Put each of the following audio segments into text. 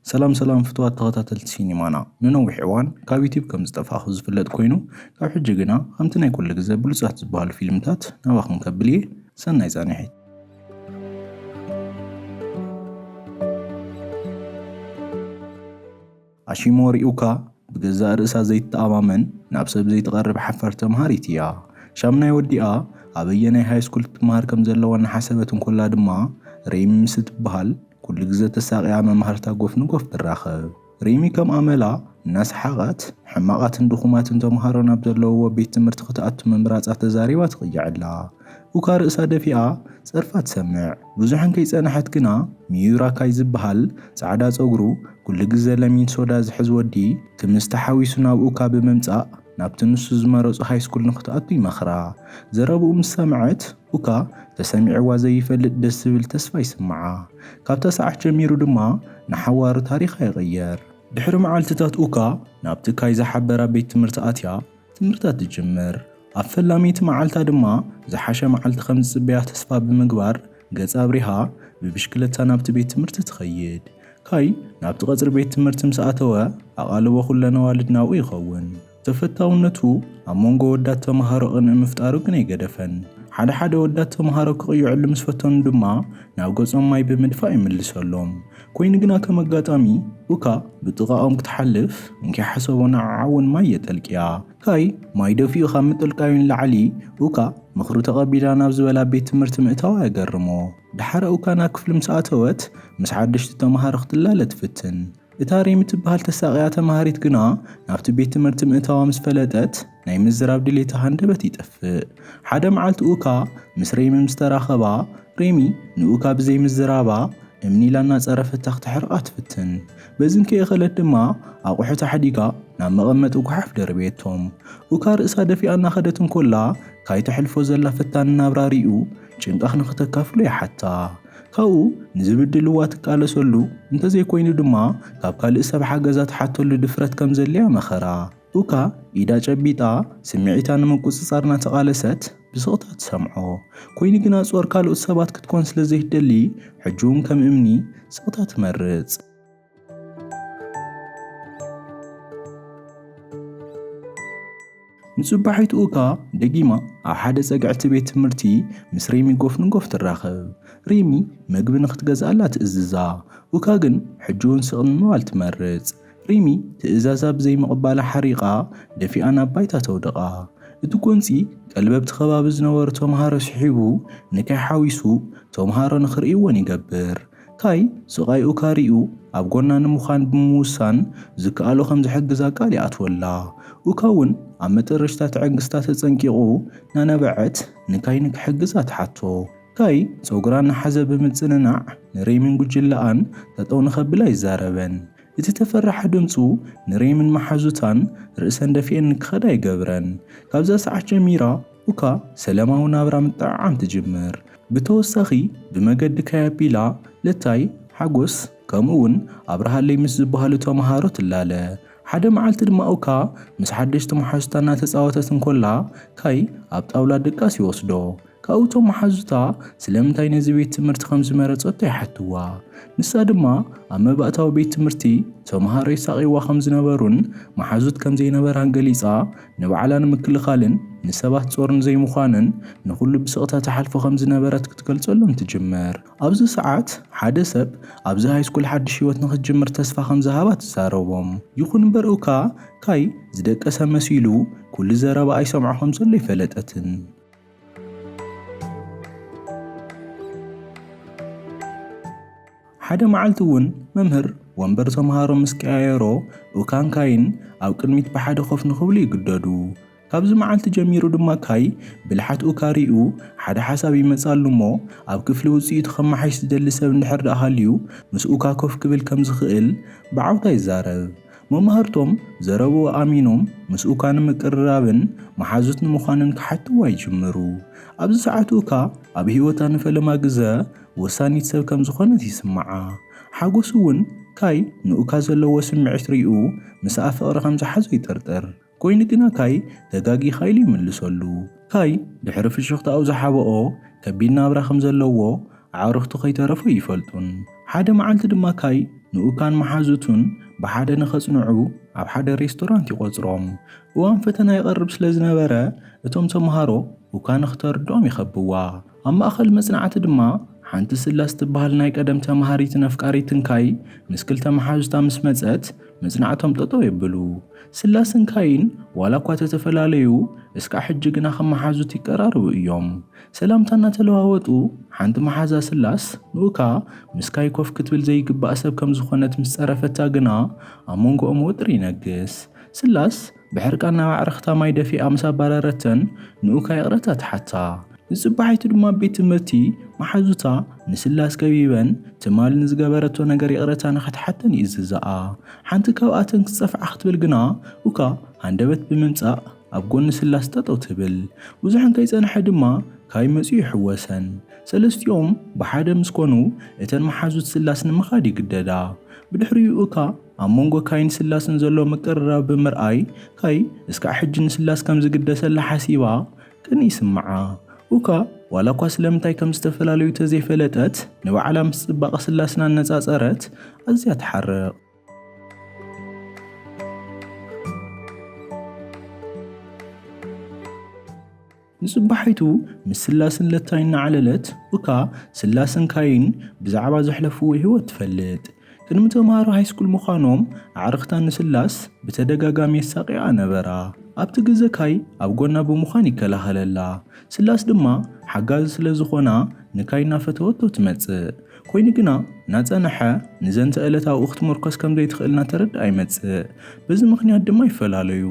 ሰላም ሰላም ፍትዋት ተኸታተልቲ ሲኒማና፣ ንነዊሕ እዋን ካብ ዩቲዩብ ከም ዝጠፋእኹ ዝፍለጥ ኮይኑ፣ ካብ ሕጂ ግና ከምቲ ናይ ኩሉ ግዜ ብሉጻት ዝበሃሉ ፊልምታት ናባኹም ከብል እየ። ሰናይ ጻንሒት። ኣሺሞሪ ኡካ ብገዛእ ርእሳ ዘይትተኣማመን፣ ናብ ሰብ ዘይትቐርብ ሓፋር ተምሃሪት እያ። ሻምናይ ወዲኣ ኣበየናይ ሃይስኩል ክትመሃር ከም ዘለዋ እናሓሰበት እንኮላ ድማ፣ ሬሚ ምስ እትበሃል ኩሉ ግዜ ተሳቒያ መማህርታ ጎፍ ንጎፍ ትራኸብ። ሬሚ ከም ኣመላ እናሰሓቐት፣ ሕማቓትን ድኹማትን ተምሃሮ ናብ ዘለውዎ ቤት ትምህርቲ ክትኣቱ ምምራጻ ተዛሪባ ትቕይዐላ። ኡካ ርእሳ ደፊኣ ጸርፋ ትሰምዕ። ብዙሕ እንከይጸንሐት ግና፣ ሚዩራካይ ዝበሃል ጻዕዳ ጸጉሩ ኩሉ ግዜ ለሚን ሶዳ ዝሕዝ ወዲ፣ ክምስ ተሓዊሱ ናብ ኡካ ብምምጻእ፣ ናብቲ ንሱ ዝመረጾ ሃይስኩል ንክትኣቱ ይመኽራ። ዘረብኡ ምስ ሰምዐት፣ ኡካ ተሰሚዕዋ ዘይፈልጥ ደስ ዝብል ተስፋ ይስምዓ። ካብታ ሰዓት ጀሚሩ ድማ ንሓዋሩ ታሪኻ ይቕየር። ድሕሪ መዓልትታት ኡካ ናብቲ ካይ ዝሓበራ ቤት ትምህርቲ ኣትያ ትምህርታ ትጅምር። ኣብ ፈላመይቲ መዓልታ ድማ ዝሓሸ መዓልቲ ከም ዝጽበያ ተስፋ ብምግባር ገጻ ኣብሪሃ ብብሽክለታ ናብቲ ቤት ትምህርቲ ትኸይድ። ካይ ናብቲ ቀጽሪ ቤት ትምህርቲ ምስ ኣተወ ኣቓልቦ ኩለነዋ ልድናኡ ይኸውን። ተፈታውነቱ ኣብ መንጎ ወዳት ተምሃሮ ቅንኢ ምፍጣሩ ግን ኣይገደፈን። ሓደ ሓደ ወዳት ተምሃሮ ክቕይዕሉ ምስ ፈተኑ ድማ ናብ ገጾም ማይ ብምድፋእ ይምልሰሎም። ኮይኑ ግና ከም ኣጋጣሚ ኡካ ብጥቓኦም ክትሓልፍ እንከይሓሰቦ ንዓዓ እውን ማይ የጠልቅያ። ካይ ማይ ደፊኡ ካብ ምጥልቃዩ ንላዕሊ ኡካ ምኽሩ ተቐቢላ ናብ ዝበላ ቤት ትምህርቲ ምእታዋ የገርሞ። ደሓረ ኡካ ናብ ክፍሊ ምስ ኣተወት ምስ ሓደሽቲ ተምሃሮ ክትላለ ትፍትን። እታ ሬሚ ትበሃል ተሳቕያ ተምሃሪት ግና ናብቲ ቤት ትምህርቲ ምእታዋ ምስ ፈለጠት ናይ ምዝራብ ድሌታ ሃንደበት ይጠፍእ። ሓደ መዓልቲ ኡካ ምስ ሬሚ ምስ ተራኸባ፣ ሬሚ ንኡካ ብዘይ ምዝራባ እምኒ ኢላ እናጸረፈታ ክተሕርቓ ትፍትን። በዚ እንከይኣኸለት ድማ ኣቑሑት ኣሕዲጋ ናብ መቐመጢ ጓሓፍ ደርበየቶም። ኡካ ርእሳ ደፊኣ እናኸደት እንኮላ ካይ ተሕልፎ ዘላ ፈታኒ ናብራ ሪኡ ጭንቃ ንክተካፍሎ ይሓታ። ካብኡ ንዝብድልዋ ትቃለሰሉ እንተዘይኮይኑ ድማ ካብ ካልእ ሰብ ሓገዛ ትሓተሉ ድፍረት ከም ዘድልያ መኸራ። ኡካ ኢዳ ጨቢጣ ስምዒታ ንምቁጽጻር እናተቓለሰት ብስቕታ ትሰምዖ። ኮይኑ ግና ጾር ካልኦት ሰባት ክትኮን ስለ ዘይትደሊ ሕጂ እውን ከም እምኒ ስቕታ ትመርጽ። ንጽባሒቱ ኡካ ደጊማ ኣብ ሓደ ጸግዕቲ ቤት ትምህርቲ ምስ ሬሚ ጎፍ ንጎፍ ትራኸብ። ሬሚ መግቢ ንክትገዝኣላ ትእዝዛ። ኡካ ግን ሕጂ እውን ስቕ ንምባል ትመርጽ። ሪሚ ትእዛዛ ብዘይምቕባላ ሓሪቓ ደፊኣ ናብ ባይታ ተውድቓ። እቲ ጎንጺ ቀልበብቲ ከባቢ ዝነበሩ ተምሃሮ ስሒቡ ንካይ ሓዊሱ ተምሃሮ ንኽርእይዎን ይገብር። ካይ ስቓይ ኡካ ሪኡ ኣብ ጎና ንምዃን ብምውሳን ዝከኣሎ ከም ዝሕግዛ ቃል ይኣትወላ። ኡካ እውን ኣብ መጠረሽታ ትዕግስታ ተጸንቂቑ እናነበዐት ንካይ ንክሕግዛ ትሓቶ። ካይ ጸጉራ እናሓዘ ብምጽንናዕ ንሬምን ጉጅለኣን ጠጠው ንኸብላ ይዛረበን። እቲ ተፈራሒ ድምጹ ንሬምን መሓዙታን ርእሰን ደፊኤን ንክኸዳ ይገብረን። ካብዛ ሰዓት ጀሚራ ኡካ ሰላማዊ ናብራ ምጥዕዓም ትጅምር። ብተወሳኺ ብመገዲ ካይ ኣቢላ ለታይ፣ ሓጎስ፣ ከምኡ እውን ኣብርሃለይ ምስ ዝበሃሉ ተምሃሮ ትላለ። ሓደ መዓልቲ ድማ ኡካ ምስ ሓደሽቲ መሓዙታ እናተጻወተት እንኮላ ካይ ኣብ ጣውላ ድቃስ ይወስዶ። ካብኡ እቶም መሓዙታ ስለምንታይ ነዚ ቤት ትምህርቲ ከም ዝመረጸቶ ይሓትዋ። ንሳ ድማ ኣብ መባእታዊ ቤት ትምህርቲ ተምሃሮ ይሳቕይዋ ከም ዝነበሩን መሓዙት ከም ዘይነበራን ገሊጻ፣ ንባዕላ ንምክልኻልን ንሰባት ጾር ንዘይምዃንን ንኹሉ ብስቕታ ትሓልፎ ከም ዝነበረት ክትገልጸሎም ትጅምር። ኣብዚ ሰዓት ሓደ ሰብ ኣብዚ ሃይስኩል ሓድሽ ህይወት ንኽትጅምር ተስፋ ከም ዝሃባ ትዛረቦም። ይኹን እምበር ኡካ ካይ ዝደቀሰ መሲሉ ኩሉ ዘረባ ኣይሰምዖ ከም ዘሎ ይፈለጠትን። ሓደ መዓልቲ እውን መምህር ወንበር ተምሃሮ ምስ ቀያየሮ ኡካን ካይን ኣብ ቅድሚት ብሓደ ኮፍ ንኽብሉ ይግደዱ። ካብዚ መዓልቲ ጀሚሩ ድማ ካይ ብልሓት ኡካ ሪኡ ሓደ ሓሳብ ይመጻሉ እሞ ኣብ ክፍሊ ውጽኢቱ ከመሓይሽ ዝደሊ ሰብ እንድሕር ደኣ ሃልዩ ምስ ኡካ ኮፍ ክብል ከም ዝኽእል ብዓውታ ይዛረብ። መማህርቶም ዘረብኡ ኣሚኖም ምስ ኡካ ንምቅርራብን መሓዙት ንምዃንን ክሓትዋ ይጅምሩ። ኣብዚ ሰዓት ኡካ ኣብ ህይወታ ንፈለማ ግዘ ወሳኒት ሰብ ከም ዝኾነት ይስምዓ። ሓጎስ እውን ካይ ንኡካ ዘለዎ ስምዒት ሪኡ ምስኣ ፍቕሪ ከም ዝሓዞ ይጥርጥር። ኮይኑ ግና ካይ ተጋጊኻ ኢሉ ይምልሰሉ። ካይ ድሕሪ ፍሽኽታኡ ዝሓበኦ ከቢድ ናብራ ከም ዘለዎ ኣዕሩኽቱ ከይተረፉ ይፈልጡን። ሓደ መዓልቲ ድማ ካይ ንኡካን መሓዙቱን ብሓደ ንኸጽንዑ ኣብ ሓደ ሬስቶራንት ይቖጽሮም። እዋን ፈተና ይቐርብ ስለ ዝነበረ፣ እቶም ተምሃሮ ኡካ ንኽተርድኦም ይኸብዋ። ኣብ ማእኸል መጽናዕቲ ድማ ሓንቲ ስላስ ትበሃል ናይ ቀደም ተምሃሪትን ኣፍቃሪትን ካይ ምስ ክልተ መሓዙታ ምስ መጸት፣ መጽናዕቶም ጠጠው የብሉ። ስላስን ካይን ዋላ እኳ ተተፈላለዩ፣ እስካዕ ሕጂ ግና ከም መሓዙት ይቀራረቡ እዮም። ሰላምታ እናተለዋወጡ፣ ሓንቲ መሓዛ ስላስ ንኡካ ምስ ካይ ኮፍ ክትብል ዘይግባእ ሰብ ከም ዝኾነት ምስ ጸረፈታ ግና፣ ኣብ መንጎኦም ወጥሪ ይነግስ። ስላስ ብሕርቃን ናብ ኣዕርኽታ ማይ ደፊኣ ምስ ኣባረረተን፣ ንኡካ ይቕረታ ትሓታ። ንጽባሒቱ ድማ ኣብ ቤት ትምህርቲ መሓዙታ ንስላስ ከቢበን፣ ትማሊ ንዝገበረቶ ነገር ይቕረታ ንኽትሓተን ይእዝዛኣ። ሓንቲ ካብኣተን ክትጸፍዓ ክትብል ግና፣ ኡካ ሃንደበት ብምምጻእ ኣብ ጎኒ ስላስ ጠጠው ትብል። ብዙሕ እንከይጸንሐ ድማ ካይ መጺኡ ይሕወሰን። ሰለስቲኦም ብሓደ ምስ ኮኑ፣ እተን መሓዙት ስላስ ንምኻድ ይግደዳ። ብድሕሪኡ ኡካ ኣብ መንጎ ካይን ስላስን ዘሎ ምቅርራብ ብምርኣይ፣ ካይ እስካዕ ሕጂ ንስላስ ከም ዝግደሰላ ሓሲባ ቅንኢ ይስምዓ። ኡካ ዋላ እኳ ስለምንታይ ከም ዝተፈላለዩ ተዘይፈለጠት፣ ንባዕላ ምስ ጽባቐ ስላስን ኣነጻጸረት ኣዝያ ትሓርቕ። ንጽባሒቱ ምስ ስላስን ለታይን እናዓለለት፣ ኡካ ስላስን ካይን ብዛዕባ ዘሕለፍዎ ህይወት ትፈልጥ። ቅድሚ ተምሃሮ ሃይስኩል ምዃኖም፣ ኣዕርኽታ ንስላስ ብተደጋጋሚ የሳቕያ ነበራ። ኣብቲ ግዘ ካይ ኣብ ጎና ብምዃን ይከላኸለላ። ስላስ ድማ ሓጋዚ ስለ ዝኾና፣ ንካይ እናፈተወቶ ትመጽእ። ኮይኑ ግና፣ እናጸንሐ ንዘንተ ዕለት ኣብኡ ክትምርኮስ ከም ዘይትኽእል እናተረድኣ ይመጽእ። በዚ ምኽንያት ድማ ይፈላለዩ።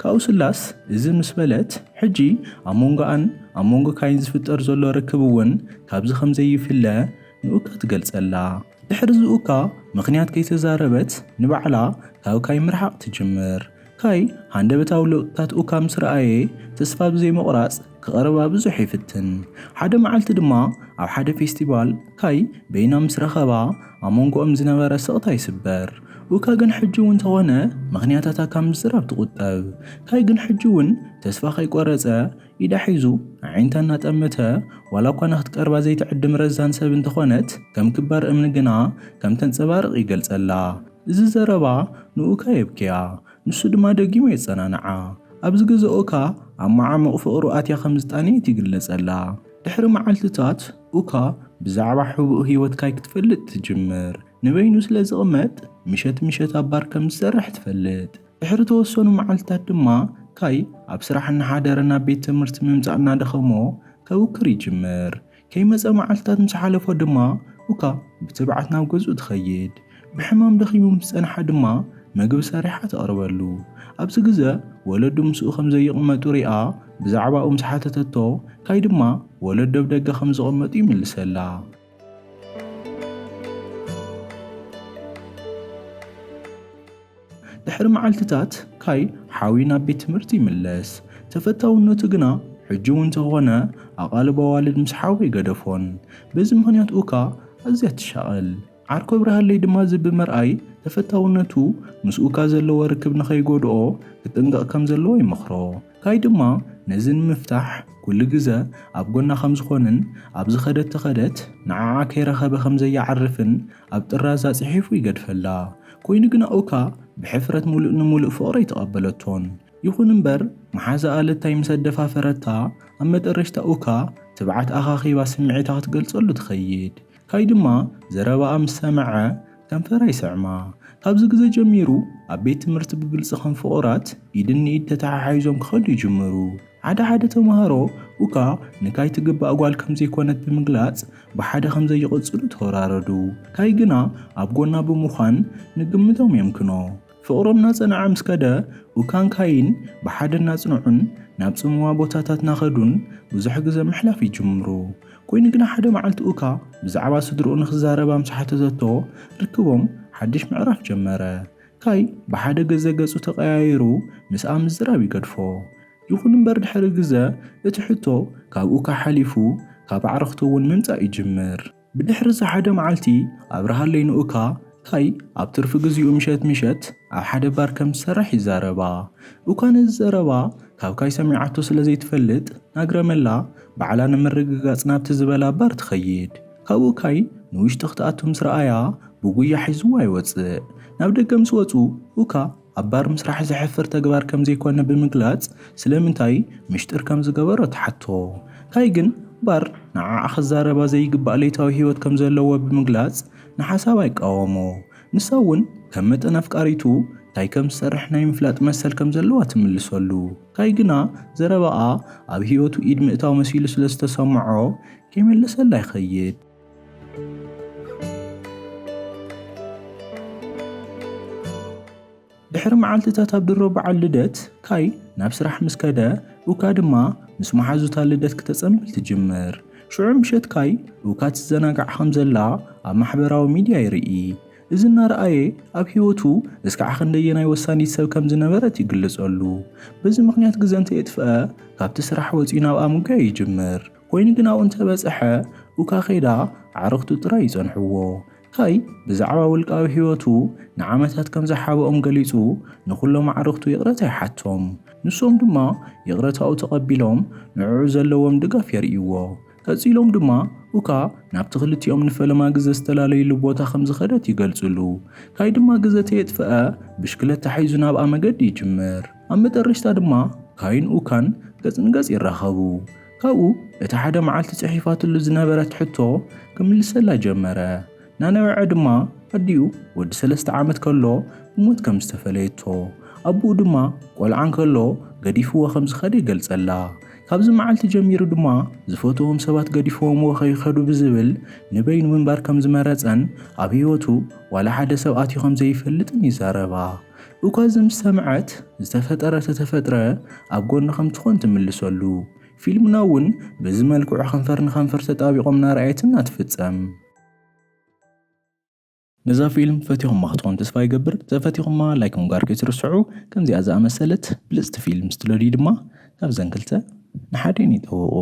ካብኡ ስላስ እዚ ምስ በለት፣ ሕጂ ኣብ መንጎኣን ኣብ መንጎ ካይን ዝፍጠር ዘሎ ርክብ እውን ካብዚ ከም ዘይፍለ ንኡካ ትገልጸላ። ድሕሪ እዚ ኡካ ምኽንያት ከይተዛረበት ንባዕላ ካብ ካይ ምርሓቕ ትጅምር። ካይ ሃንደበታዊ ለውጥታት ኡካ ምስ ረኣየ፣ ተስፋ ብዘይምቑራጽ ክቐርባ ብዙሕ ይፍትን። ሓደ መዓልቲ ድማ ኣብ ሓደ ፌስቲቫል ካይ በይና ምስ ረኸባ፣ ኣብ መንጎኦም ዝነበረ ስቕታ ይስበር። ኡካ ግን ሕጂ እውን እንተኾነ ምኽንያታታ ካብ ምዝራብ ትቑጠብ። ካይ ግን ሕጂ እውን ተስፋ ከይቆረጸ፣ ኢዳ ሒዙ ኣዒንታ እናጠመተ፣ ዋላ እኳ ንኽትቀርባ ዘይትዕድም ረዛን ሰብ እንተኾነት፣ ከም ክባር እምኒ ግና ከም ተንጸባርቕ ይገልጸላ። እዚ ዘረባ ንኡካ የብክያ፣ ንሱ ድማ ደጊሙ የጸናንዓ። ኣብዚ ግዘ ኡካ ኣብ መዓሙቕ ፍቕሩ ኣትያ ከም ዝጣነየት ይግለጸላ። ድሕሪ መዓልትታት፣ ኡካ ብዛዕባ ሕቡእ ህይወት ካይ ክትፈልጥ ትጅምር። ንበይኑ ስለ ዝቕመጥ፣ ምሸት ምሸት ኣብ ባር ከም ዝሰርሕ ትፈልጥ። ድሕሪ ተወሰኑ መዓልትታት ድማ፣ ካይ ኣብ ስራሕ እናሓደረ ናብ ቤት ትምህርቲ ምምጻእ እናደኸሞ ከውክር ይጅምር። ከይመጸ መዓልትታት ምስ ሓለፎ ድማ፣ ኡካ ብትብዓት ናብ ገዝኡ ትኸይድ። ብሕማም ደኺሙ ምስ ጸንሓ ድማ፣ መግቢ ሰሪሓ ተቕርበሉ። ኣብዚ ግዘ፣ ወለዱ ምስኡ ከም ዘይቕመጡ ሪኣ፣ ብዛዕባኡ ምስ ሓተተቶ፣ ካይ ድማ ወለዶ ኣብ ደገ ከም ዝቕመጡ ይምልሰላ። ድሕሪ መዓልትታት፣ ካይ ሓውዩ ናብ ቤት ትምህርቲ ይምለስ። ተፈታውነቱ ግና ሕጂ እውን እንተኾነ ኣቓልቦ ኣዋልድ ምስ ሓዊ ኣይገደፎን። በዚ ምኽንያት ኡካ ኣዝያ ትሻቐል። ዓርኮ ብርሃለይ ድማ እዚ ብምርኣይ፣ ተፈታውነቱ ምስ ኡካ ዘለዎ ርክብ ንኸይጎድኦ ክጥንቀቕ ከም ዘለዎ ይመኽሮ። ካይ ድማ ነዚ ንምፍታሕ ኩሉ ግዘ ኣብ ጎና ከም ዝኾንን፣ ኣብ ዝኸደት ተኸደት ንዓዓ ከይረኸበ ከም ዘየዓርፍን ኣብ ጥራዛ ጽሒፉ ይገድፈላ። ኮይኑ ግና ኡካ ብሕፍረት ሙሉእ ንሙሉእ ፍቕሪ ኣይተቐበለቶን። ይኹን እምበር፣ መሓዛኣ ለታይ ምስ ኣደፋፈረታ፣ ኣብ መጠረሽታ ኡካ ትብዓት ኣኻኺባ ስምዒታ ክትገልጸሉ ትኸይድ። ካይ ድማ ዘረባኣ ምስ ሰምዐ ከንፈራ ይስዕማ። ካብዚ ግዘ ጀሚሩ ኣብ ቤት ትምህርቲ ብግልጺ ከም ፍቑራት ኢድ ንኢድ ተተሓሒዞም ክኸዱ ይጅምሩ። ሓደ ሓደ ተምሃሮ ኡካ ንካይ ትግባእ ጓል ከም ዘይኮነት ብምግላጽ ብሓደ ከም ዘይቕጽሉ ተወራረዱ። ካይ ግና ኣብ ጎና ብምዃን ንግምቶም የምክኖ። ፍቕሮም እናጸንዐ ምስ ከደ፣ ኡካን ካይን ብሓደ እናጽንዑን ናብ ጽምዋ ቦታታት እናኸዱን ብዙሕ ግዘ ምሕላፍ ይጅምሩ። ኮይኑ ግና ሓደ መዓልቲ ኡካ ብዛዕባ ስድርኡ ንኽዛረባ ምስ ሓተተቶ፣ ርክቦም ሓድሽ ምዕራፍ ጀመረ። ካይ ብሓደ ግዘ ገጹ ተቐያይሩ ምስኣ ምዝራብ ይገድፎ። ይኹን እምበር ድሕሪ ግዘ እቲ ሕቶ ካብ ኡካ ሓሊፉ ካብ ኣዕርኽቱ እውን ምምጻእ ይጅምር። ብድሕሪ እዚ ሓደ መዓልቲ ኣብርሃለይ ንኡካ ካይ ኣብ ትርፊ ግዜኡ ምሸት ምሸት ኣብ ሓደ ባር ከም ዝሰርሕ ይዛረባ። ኡካ ነዚ ዘረባ ካብ ካይ ሰሚዓቶ ስለ ዘይትፈልጥ ናግረመላ ባዕላ ንምርግጋጽ ናብቲ ዝበላ ባር ትኸይድ። ካብኡ ካይ ንውሽጢ ክትኣቱ ምስ ረኣያ ብጉያ ሒዝዋ ይወፅእ። ናብ ደገ ምስ ወፁ ኡካ ኣብ ባር ምስራሕ ዘሕፍር ተግባር ከም ዘይኮነ ብምግላፅ ስለምንታይ ምሽጥር ከም ዝገበሮ ትሓቶ። ካይ ግን ባር ንዓኣ ክዛረባ ዘይግባእ ለይታዊ ህይወት ከም ዘለዎ ብምግላፅ ንሓሳብ ኣይቃወሞ። ንሳ እውን ከም መጠን ኣፍቃሪቱ እንታይ ከም ዝሰርሕ ናይ ምፍላጥ መሰል ከም ዘለዋ ትምልሰሉ። ካይ ግና ዘረባኣ ኣብ ህይወቱ ኢድ ምእታው መሲሉ ስለ ዝተሰምዖ ከይመለሰላ ይኸይድ። ድሕሪ መዓልትታት ኣብ ድሮ በዓል ልደት ካይ ናብ ስራሕ ምስ ከደ ኡካ ድማ ምስ መሓዙታ ልደት ክተጸንብል ትጅምር። ሽዑ ምሸት ካይ ኡካ ትዘናጋዕ ከም ዘላ ኣብ ማሕበራዊ ሚድያ ይርኢ። እዚ እናረኣየ ኣብ ህይወቱ እስካዕ ክንደየናይ ወሳኒት ሰብ ከም ዝነበረት ይግልጸሉ። በዚ ምኽንያት ግዘ እንተየጥፍአ ካብቲ ስራሕ ወፂኡ ናብ ኣምጋይ ይጅምር። ኮይኑ ግን ኣብኡ እንተበፅሐ ኡካ ከይዳ ኣዕርኽቱ ጥራይ ይጸንሕዎ። ካይ ብዛዕባ ውልቃዊ ህይወቱ ንዓመታት ከም ዝሓበኦም ገሊጹ ንኹሎም ኣዕርኽቱ ይቕረታ ይሓቶም። ንሶም ድማ ይቕረታኡ ተቐቢሎም ንዕኡ ዘለዎም ድጋፍ የርእይዎ። ቀጺሎም ድማ ኡካ ናብቲ ክልቲኦም ንፈለማ ግዘ ዝተፈላለይሉ ቦታ ከም ዝኸደት ይገልጽሉ። ካይ ድማ ግዘ ተየጥፍአ ብሽክለታ ሒዙ ናብኣ መገዲ ይጅምር። ኣብ መጠረሽታ ድማ ካይን ኡካን ገጽ ንገጽ ይራኸቡ። ካብኡ እቲ ሓደ መዓልቲ ጽሒፋትሉ ዝነበረት ሕቶ ክምልሰላ ጀመረ። ናነብዐ ድማ ኣዲኡ ወዲ ሰለስተ ዓመት ከሎ ብሞት ከም ዝተፈለየቶ፣ ኣቦኡ ድማ ቆልዓ እንከሎ ገዲፍዎ ከም ዝኸደ ይገልጸላ። ካብዚ መዓልቲ ጀሚሩ ድማ ዝፈትዎም ሰባት ገዲፍዎምዎ ከይኸዱ ብዝብል ንበይኑ ምንባር ከም ዝመረጸን ኣብ ህይወቱ ዋላ ሓደ ሰብ ኣትዩ ከም ዘይፈልጥን ይዛረባ። ኡካ እዚ ምስ ሰምዐት ዝተፈጠረ ተተፈጥረ ኣብ ጎኒ ከም ትኾን ትምልሰሉ። ፊልምና እውን በዚ መልክዑ ከንፈር ንከንፈር ተጣቢቖም እናረኣየትና ትፍጸም። ነዛ ፊልም ፈቲኹማ ክትኾን ተስፋ ይገብር። ተፈቲኹማ ላይክ ምግባር ከይትርስዑ። ከምዚኣ ዝኣመሰለት ብልጽቲ ፊልም ስትደልዩ ድማ ካብዘን ክልተ ንሓደን ይጠውቑ።